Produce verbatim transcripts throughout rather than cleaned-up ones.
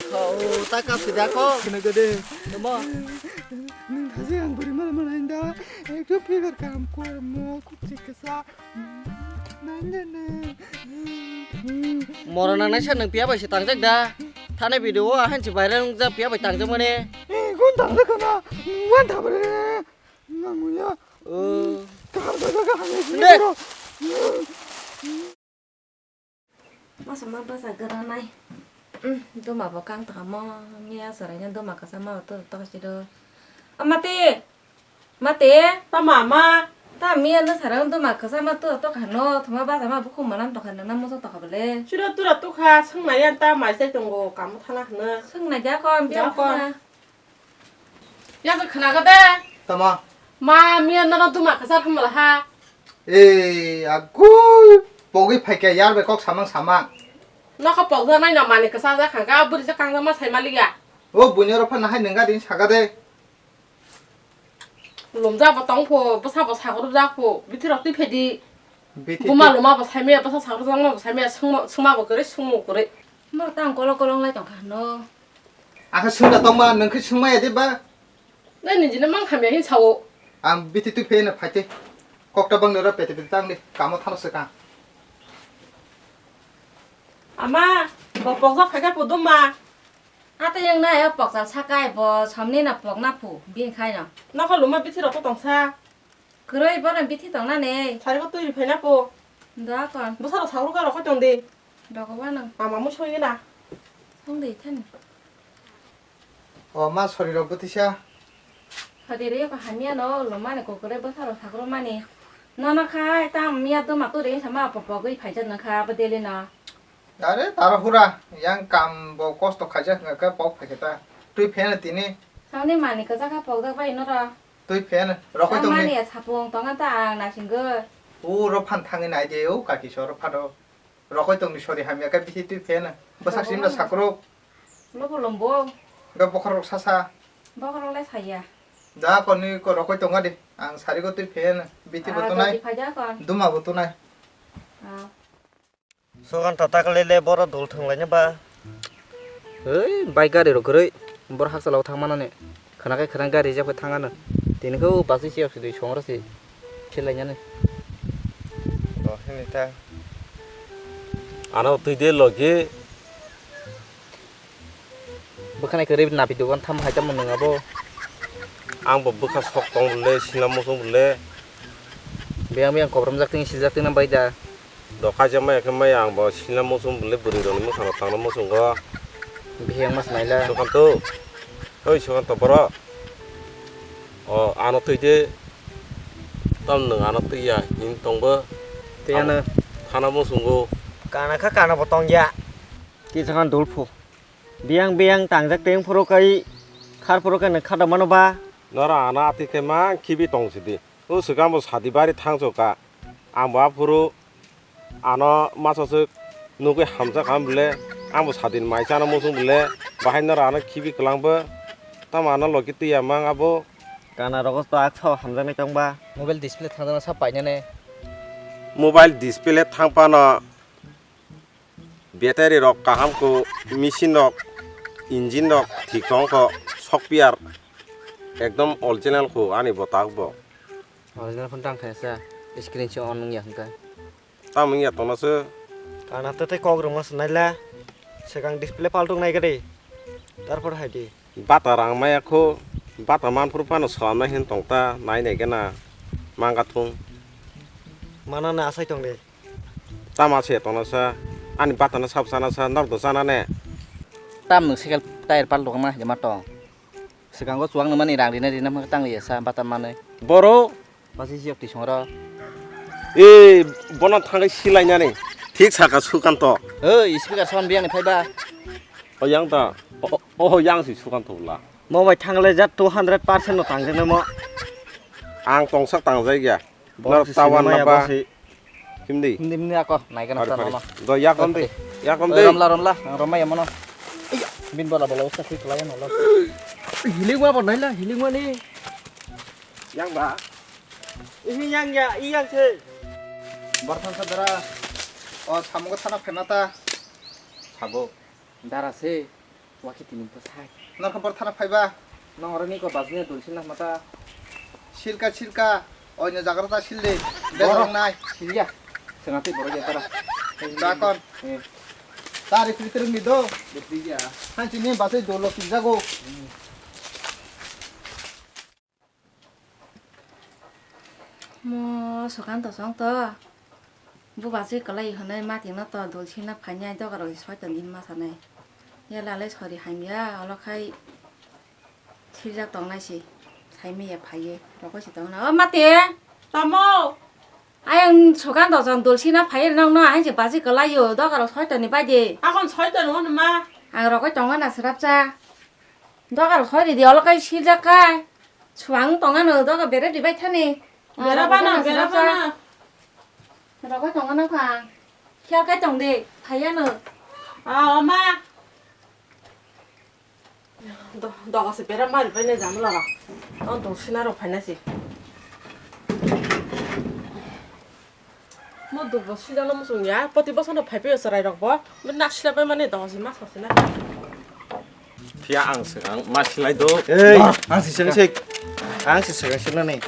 Oh, taka sida ko. Kena gede. Namo. Nung thasi ang buri mal mal hinda. Ekdom figure kam ko mo kuk chikasa. Nang nang nang. Moro nang nai sa nung piya bai se tangjak da. Thane video o ahan si viral nung jak piya bai tangjak mane. Eh, gun tangjak kana. Wan thabre. Nang ya. Oh. Kaham jaga kaham ya. Dek. Masa ma basa gana nai. Duma bo kang tamo miya sarai na duma kasa ma to to si do. Amate. Mate. Tama ma. Ta miya na sarai duma kasa ma to to khano thoma basa ma bukhum manam to khana na moso to khabale. Siro tura to kha sung na yan ta mai sai tongo kamu thana khana. Sung na ja ko am biya khana. Ya to khana ka de. Tama. Ma miya na duma kasa thama ha. Ei, agui, pogwi phaikya yar bai kok samang samang. Nokha pokjaknai no manwi kwchajak kha, ga bwrwi se kangjama sai maliya. O buini oro phan nahai nungga din saka de. Lomjak bo tong pho, bwsa bo sagor jak pho, bithi rok twi phedi. Bithi buma twi- loma bo sai maya, bwsa sagor jakma bo sai maya, sungma, sungma bo kwrwi, sungmo kwrwi. Ma tang kolok kolok lai tong kha no. Akhe sungda tongma, nung khe sungmaya de ba? Nai nini jina mang hamya hin sao. Ang bithi twi pheno phaite. Kokta bang nora pete pete tang de. Kamo thano se ka. Ama, bo pokjak phaikha pudum ma. Ate yang na ya pokjak sakai bo somni na pokna phu bin khai no. Nokha luma bithi rok tongsa. Kwrwi bono bithi tongna ne. Sari ko twi phaina phu. Da kon. Bwsa rok sauru ka rok tong de. Dogo wano. Ama mu soi na. Song de than. O ma sori rok bwtisa. Hadi re ko hamya no lo mane ko kore bwsa rok sakro mane. Nono khai ta miya do ma to re sama pokpogwi phaijak na kha bo deli no. Are taro hura yang kam bo kosto khaijak na khe pok phaikhe ta. Twi pheno tini. Sani mani kwchak kha pokjak bai no ro. Twi pheno rokoi tong ni. Mani sapung tonga ta ang naisingwi. U ro phan thangwi nai de o kaki sor phado. Rokoi tongni sori hamya khe bithi twi pheno. Bwsak simla sakruk. Lobo lombo. Ga bokhorok sasa. Bokhorok le saya. Da koni ko rokoi tonga de. Ang sari go twi pheno. Bithi bo tonai. Duma bo tonai. Sugan tatak le le boro dul thwng lai ba. Hei, bike gari rok kwrwi, borok hakchalo thang mano ni. Khwna khe khwna gari rijak bai thang ano. Tini khe o bus si siyok si dui song rw si khilainani. O hini ta. Ano twi de logi. Bwkhanai kwrwi napi dogan tham hai tamo nwng abo. Ang bo bwkha sok tong bole, sina muchung bole. Biyang biyang kobrom jak tini sijak tini bai da. Dokai jama ya khe maya ang bo sina muchung bole bwrwi rok ni mwkhang rok tangna muchungo. Biheng mas naila. Sukanto. Oi Sukanto borok. O ano twi de. Tam nwng ano twi ya hin tong bo. Twi ano. Thana muchungo. Kana kha kana bo tong ya. Ki jagan dul phu. Biyang biyang tangjak teng phuru kai khar phuru kai nang khada mano ba. Nora ano ati khe ma khibi tong sidi. O swkang bo sadi bari thangchok ka. Ang bo aphuru ano masa swk nugui hamjak ang bole. Ang bo sadin mai chana muchung bole. Bahai nora ano khibi kwlang bo. Tamo ano logi twi ya mang abo. Kana rogo to ak sao hamjaknai tong ba. Mobile display thangjakna sa painani. Mobile display thang pano. Battery rok kaham kho, machine rok, engine rok thik tong kho, software ekdom original kho ani bo tak bo. Original phone tang khaisa, screen se on wngya hwnkhe. Tamo wngya tongna se. Kana tete kok rwma se naila, swkang display paltung nai gade, tarpor hai di. Bata rang maya kho, bata manphuru phano swlamnai hin tong ta, nai nai gana, manga thung. Mana na asai tong de. Tama se tongna sa, ani bata no sab sana sa, norok do sana ne. Tam nwng cycle tyre pal dokma hima tong. Swkango chuwak nangmani rang rina rina tang liya sa bata manwi. Boro. Basi siyok tisong ro. E, bono thangwi silainani. Thik saka Sukanto. Oi, speaker sound biyang ni phaiba. O yang ta. O, o, o yang si Sukanto bwla. Mo bai thangle jat two hundred percent no tangjak nai mo. Ang tongsak tangjak ya. Borok no si tawan sinimaya na ba. Bo si. Himdi. Himdi, himdi ako, naikhe na. Ari sa pari. Nono. Do, yak romdi. Yak romdi. Romla, romla, ang romai yamono. Iya, bin bola, bola, usta khui kelai nono. Healing wa bo naila, healing wa ni. Yang ba. Ini yang ya, iyang se. Barthan sa dara. O, samungo sana phema ta. Sabo. Dara se. Wakhe tini bwsai. Norokho bor thana phaiba. Nong oro ni ko bajni dul silna mata. Silka, silka. Oino jagra ta sil de. Boro. Bejak nai. Silya. Sengati boro ya tara. Dakon. Eh. Tari kri kri mi do. Betriya. Hanchi ni basai dolo siljago. Mo Sukanto song to. Bu basi kwlai hwnwi mating no to dul sina phainai doga rok soi ton din ma sanai. Ya lalai sori hamya olo khai sirjak tongnai si. Sai mi ya phaiye. Rokoi si tongna. O mati. Tamo. Ayang Sukanto song dul sina phaiye nong no ahin si basi kwlai yo doga rok soi ton ni bai di. Akon soi ton no ma. Ang rokoi tongo na srapcha. Dogar khori di olo kai siljak kai. Suang tong ano doga bere di bai thani. Bera bana, bera bana. Rogo tong ano kha. Khya kai tong de, thaya no. Ah, oma. Do, doga se bera mari bai ne jamla ra. On tong sina ro phaina si. Mo dubo silano muchung ya, poti bosono phai phai chwrai rok bo. Mo nak sila bai mani dosi ma sosina. Phiya ang swkang ma silai do. Ei, ang si swkang sik. Ang si swkang silani.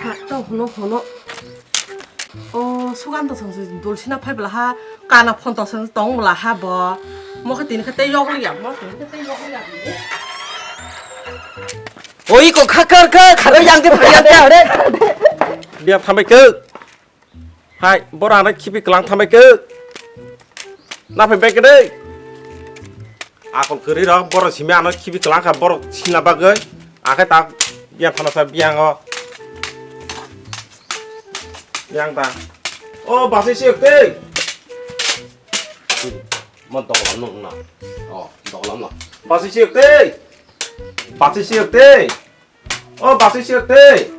Ha, to hono, hono. O, Sukanto song si dul sina phai bla ha, kana phone to song tong bla ha bo. Mo khe tini khe tei yok liya, mo tini khe tei yok liya. Oi ko khakar kha kharo yang de phai yang de hore. Biya thambai khe. Hai, boro ano khibi klang thambai khe. Na phai bai khe dei. Akol kwrwi rok boro simi ano khibi klang kha boro sina bagwi. Akhe ta biya phano sa biyango. Yang ta. O basai siyok tei. Mo doklam no na. O doklam no. Basai siyok tei. Basai siyok tei. O basai siyok tei.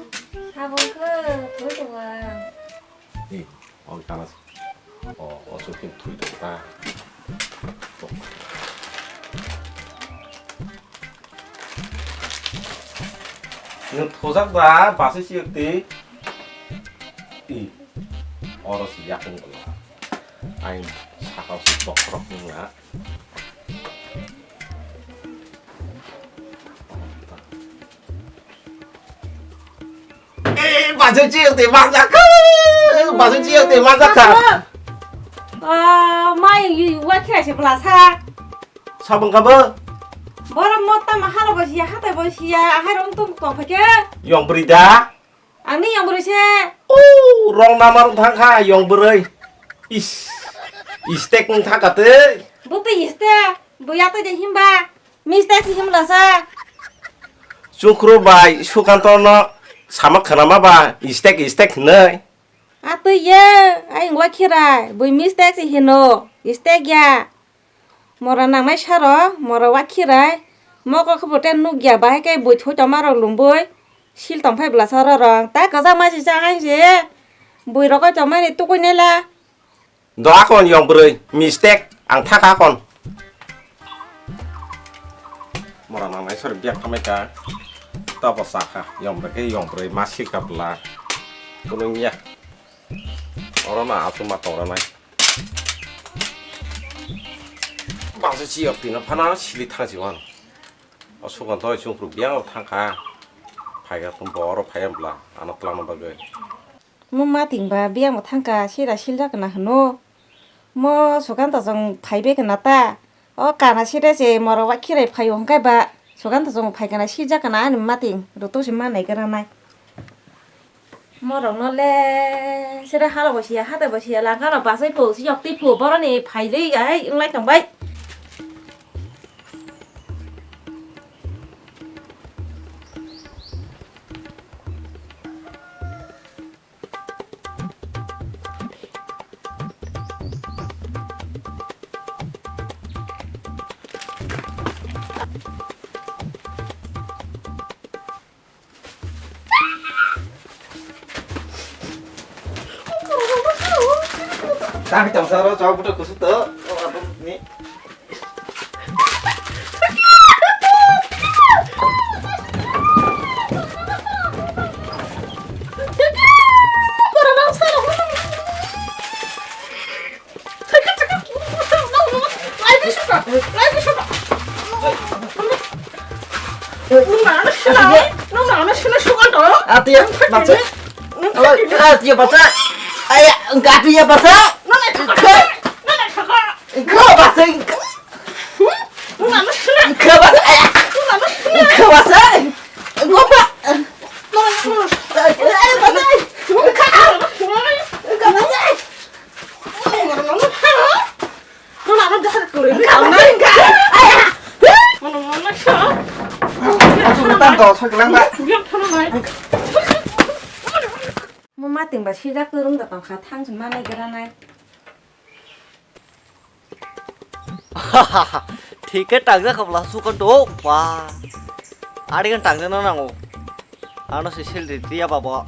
Habong khe, thoi tongo ang. Ni, o gana. O, o sukin thoi tongo ta. Nwng thojak ba basai siyok tei. I, oro si yakung bwla. Aing sakao si bokhorok wngya. Eh, basai siyok tei manjak kha. Basai siyok tei manjak kha. Ah, mai, wa khe se bwla sa. Sabung kabo. Borok mo tamo halo bo siya, hatai bo siya, ahai rong tung tong phai khe. Yong bwrwi da. Ang ni yong bwrwi se. O, rong namar thang kha yong bwrwi. Is. Istek wng thang kha tei. Bo tei istek. Bo ya tei de himba. Mistake si himla sa. Chukro bai Sukanto no sama khwnama ba istek istek hinwi. Atwi ye, ayung wa khirai. Bui mistake si hino. Istek ya. Mora nangnai saro, mora wa khirai. Moko khe bote nukya, bahai khe bui thoi tongma rok lumbui. Sil tongphai bwla saro rong. Ta kwchak ma si chang hai se. Bui rokoi tongmani tukui nela. Do akon yong bwrwi, mistake, ang thaka akon. Mora nangnai sori biyak thamai ka. Tobo sakha, yong bwrwi khe yong bwrwi ma sil ka bwla. Kunung ya. Oro na achu ma tong ranai. Bangsa si yok tino phana sili thang si wan. O Sukanto chung phuru biyang thang kha. Phai ga tum boro phai bla ano twlang bagwi. Mo ma ting ba biyang thang kha sira siljak na hwno. Mo Sukanto jong phai be kana ta. O kana sire se moro wa khirai phai hwnkhe ba Sukanto jong phai kana siljak kana ani ma ting rutu se ma nai kana nai. Morokno le sere halo bo siya, hate bo siya, langkano basai pho, siyok twi pho, boroni phailwi ai wnglai tongbai. Tang tang saro chao buto kusu to. Oh, abang ni. Nung nana sila, nung nana sila sukan to. Atiya, bacha. Atiya, bacha. Aya, engka atiya, bacha. Nana sila, nana sila. Engka, bacha, engka. Nung nana sila. Engka, bacha, aya. Nung nana sila. Engka, bacha. Engka, ba. Nana sila. Aya, bacha. Engka, bacha. Engka, bacha. Mo mating ba sijak kwrwng da tongkha, thang se manai gra nai. Thik khe tangjak kha bwla sukan do ba. Ari kan tangjak na nango. Ano se sil ri ya babo.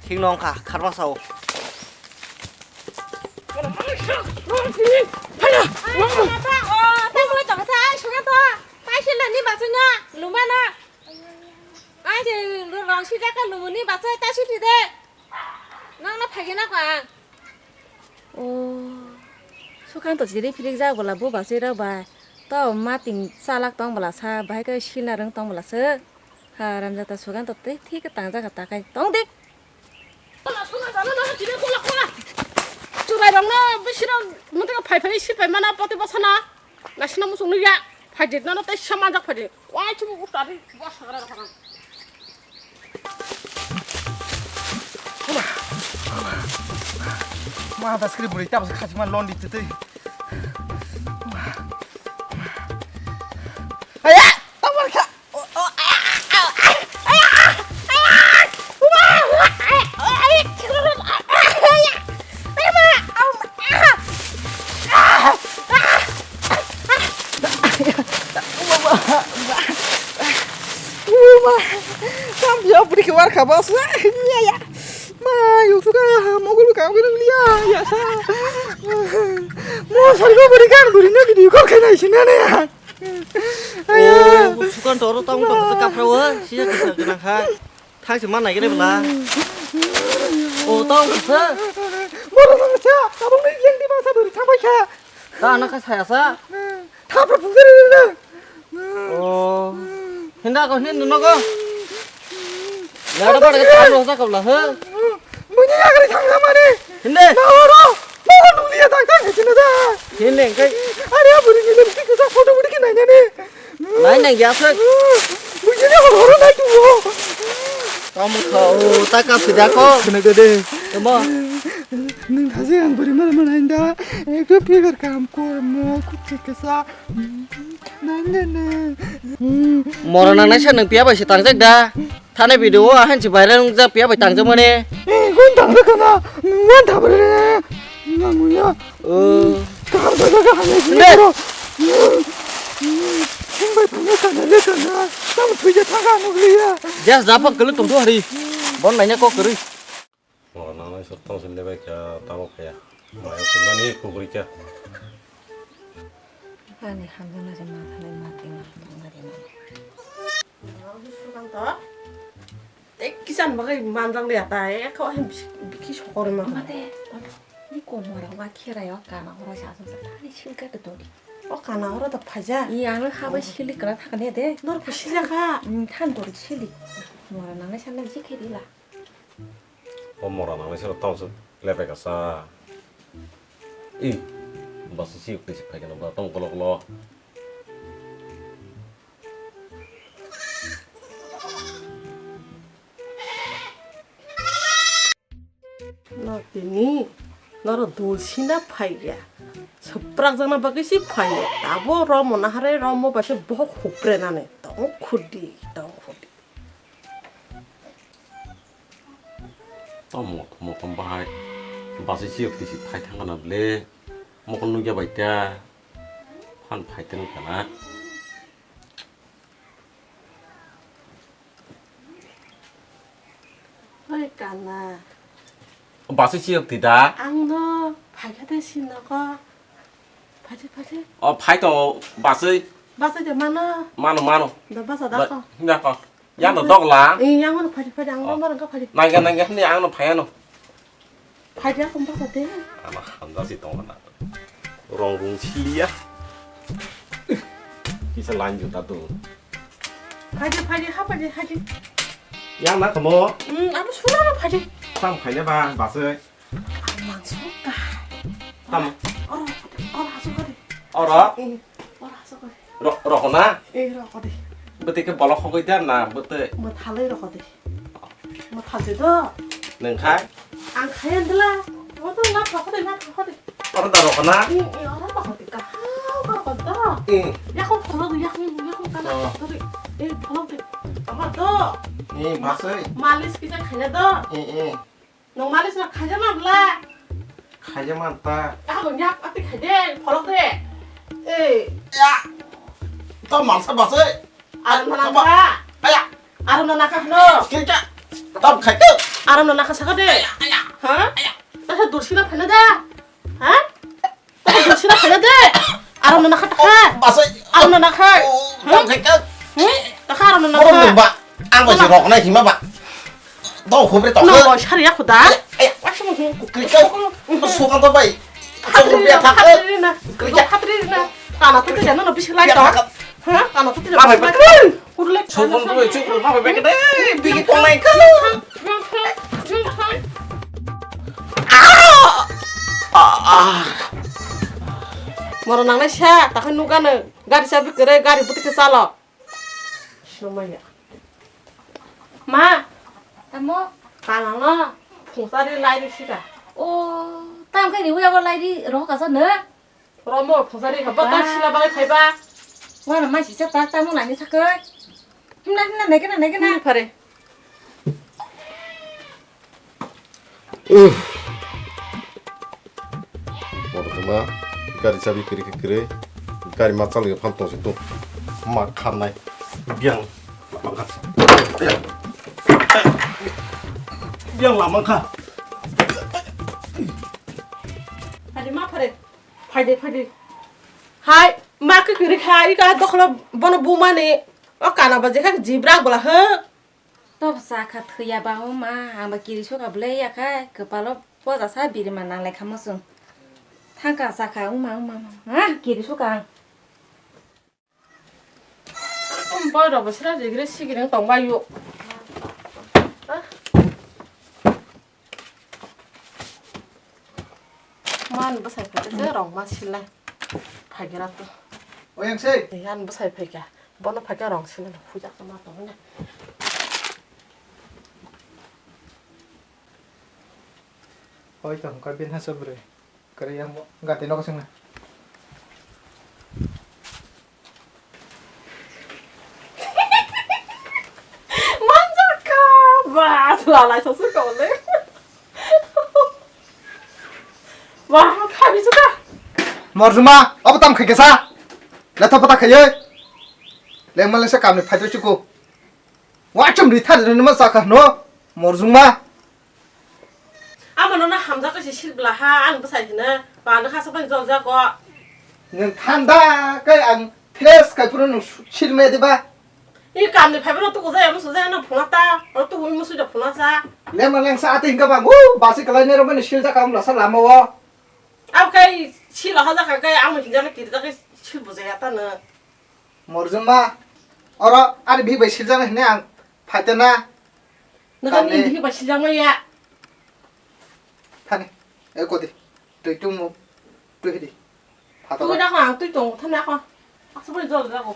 Thik nong kha kharma sao. O, Sukanto chiri philik jak bwla bo bachai rok bai. To mating chalak tong bwla sa, bahai khe sina rwng tong bwla se. Haramjata Sukanto tei thik khe tangjak kha takai tong dik. Kola, kola, kola, kola, kola, kola. Churai rok no, bisiro, muntaka phai phai, si phai mana, poti bosana. Nasina musung nugya, phai di, nono tei sama jak phai di. Wai, chubu, utari, bosa, gara, gara. Ma, das kri buri, tabas khasi ma lon di, tei. Aya, tabas kha. Sambil beri keluar kabas. Ya, ya. Ma, yuk suka, mau gue luka, gue lihat, ya sa. Mau sari gue berikan, berinya video call kena isinya nih ya. Aya. O, bo Sukanto oro tong tong se kaphra o, sisa kisa gwnang kha. Thang se ma nai gre bwla. O, tong se. Moro nang sa, tabuk ni yang di masa duri thabai kha. Ta na kha saya sa. Thapra phung gre na. O. Hinda ko hin no ko. Yar bar ke talo sa kabla he. Muni agre thang mani. Hinde. Mawaro, mawar nunglia dang dang hechina da. Hinde, engkai. Are, a buri ni lipstick sa photo buri ke nanya ne. Nai nang ya se. Buri ni horo horo nai tu. Kamu kau taka pida ko. Kena gede. Temo. Nung thasi ang buri mar mar hinda. Ekto pigar kam kor mo kuchi kesa. Nang ne ne. Mora nang nai sa nang pia bai se tangjak da. Thani video o ahan si viral wngjak piya bai tangjak mani. Eh, gun tangjak kana. Wan thabre ne. Nang ya. Oh. Kaham jaga kaham ne. Ne. Sing bai thangna kana le kana. Tam thuja thanga nukliya. Jas japa kelu tong hari. Bon laina kok keri. Mora nangnai sor tong sinde bai kya tamo kya. Maya kumani kukri kya. Ani hamjana je ma thanai ma tingna tong gari ma. Sukanto. Tei kisan bagwi manjak liya ta, eko hem bisi, biki sokori ma. Mate, ni komora wa khera yo kana hora sa sa sa tani silka de dori. O kana hora da phaija. I ang ha bai sili kala thakane de. Nor ko sila kha. Than dori sili. Mora nangnai sanna ji kheri la. O mora nangnai sero tong se lepe kasa. I basi si kri si phaikana ba tong kolo kolo. No tini noro dul sina phaiya. Suprak jana bagwi si phaiya. Abo romo nahare romo baise bohok hupre nane. Tong khudi, tong khudi. Tamo, tamo, tamo bahai. Basi siyok tisi phai thangana ble. Mokol nugya bai ta. Phan phai tong kana. Oi kana. Basi siyok tida. Ang no phai kha de sino ko. Phai de, phai de. O phai to basi. Basi de mano. Mano, mano. Da basa da ko. Da ko. Yang no dok la. Eh, yang no phai phai ang no marang ka phai. Nangya nangya ni ang no phai ano. Phai dia kom basa de. Ama hamda si tong na. Rong rung chiliya. Kisa line juta tu. Phaidi, phaidi, ha phaidi, phaidi. Yang na kamo? Hmm, abo sura na phaidi. Tam khaina ba, basai. Ang mangso ka. Tam. Oro, oro, hasu ka de. Oro? Eh, oro, hasu ka de. Ro, ro na? Eh, ro ka de. Bete ke bolok hogoi da na, bete. Mathalai ro ka de. Mo thalde do. Nwng khai? Ang khai andla. Mo to na thokho de, na thokho de. Oro da rokho na? I, i, oro thokho de, ka ha, thokho do. I. Yakho pholo de, yakho, yakho kana. Oh. Thokho de. E, pholo de. Ama do. I, basai. Malis kisa khaina do. I, i. Nwng malis na khaja ma bla. Khaja ma ta. Ako nyak ati khaje, pholo de. E. Ya. To malsa basai. Aram na nakha. Aya. Aram na nakha hno. Kirka. Tam khai tu. Aram na nakha saka de. Aya. Ha? Aya. Tasa dursi na phana da. Ha? Tasa dursi na phana de. Aram na nakha ta. Basai. Aram na nakha. Tam khai tu. Hmm? Takha aram na nakha. Ba. Ang bai si rok nai hima ba. Tong khum re tong. No, sari ya khuda. Aya, aya. Washing machine. Krika. Sukan to bai. Phatri na, phatri na. Krika. Phatri na. Kana tu tidak no bisa lagi tong. Ha? Kana tu tidak bisa lagi. Urlek. Sukan to bai, sukan to bai. Bigi konai. Moro nangnai sa, takhan nukano. Gari sabi kere, gari buti ke salo. Somaya. Ma. Tamo? Kanano phungsari lairi sida. O, tam khe ni uya bo lairi roh kasa ne? Romo phungsari ka bata sila bagai phaiba. Wana mai sisa ta tamo laini sakai. Himna himna naikena naikena. Himna phare. Uff. Borokma gari chabi kwrwi khe kwrwi. Gari ma chalwi phan tong sito. Ma khamnai. Biang lama kha. Biang lama kha. Phadi ma phare. Phadi phadi. Hai, ma khe kwrwi kha. Ika dokhlo bono bumani. O kana ba jekha jibra bwla he. Tok chakha thwiya ba o ma, ang ba kiri soka bwlai ya kha, kwpalo poja sa birima nanglai kha muchung. Thangka chakha wngma wngma wngma, ha kiri soka ang. Boi rok bo sira jigre sigiri wng tong bai o. Man bwsai phaikha je rong ma silai phaigira to. Oyang sei. Yan bwsai phaikha. Bono phaikha rong silai hujakma tongna. Oi tong ka bin haso bwrwi. Kare yang gati no kasing na. Manjaka! Ba, lalai sasu kau le. Ba, khabi suka. Morjuma, abo tam khai kesa. Letha pata khai. Leng maleng sa kamni phai chuku. Wa chum ri thar ni ma sa kha no. Morjuma. Amo no na hamjak se sil bla ha, ang bwsai hino, ba no khasa bai jol jago. Nwng thanda kai ang fresh kai phuru nwng sil me diba? I kamni phaibo no tuku jaya musu jaya no phunga ta, no tuku musu da phunga sa. Lema lengsa ati hinka ba, wu, basi kalai nero mani sil jaka amla sa lama wo. Ab kai sil ha jaka kai amo hinjana kiri jaka sil bujaya ta no. Morjuma, oro ani bihik bai siljak hinwi ang phaitana. Nokha ni bihik bai siljak maya. Thani, e kodi, twi tungmo, twi hidi. Phatala. Twi dakho ang twi tongo, thani akho. Aswk bai jol jago.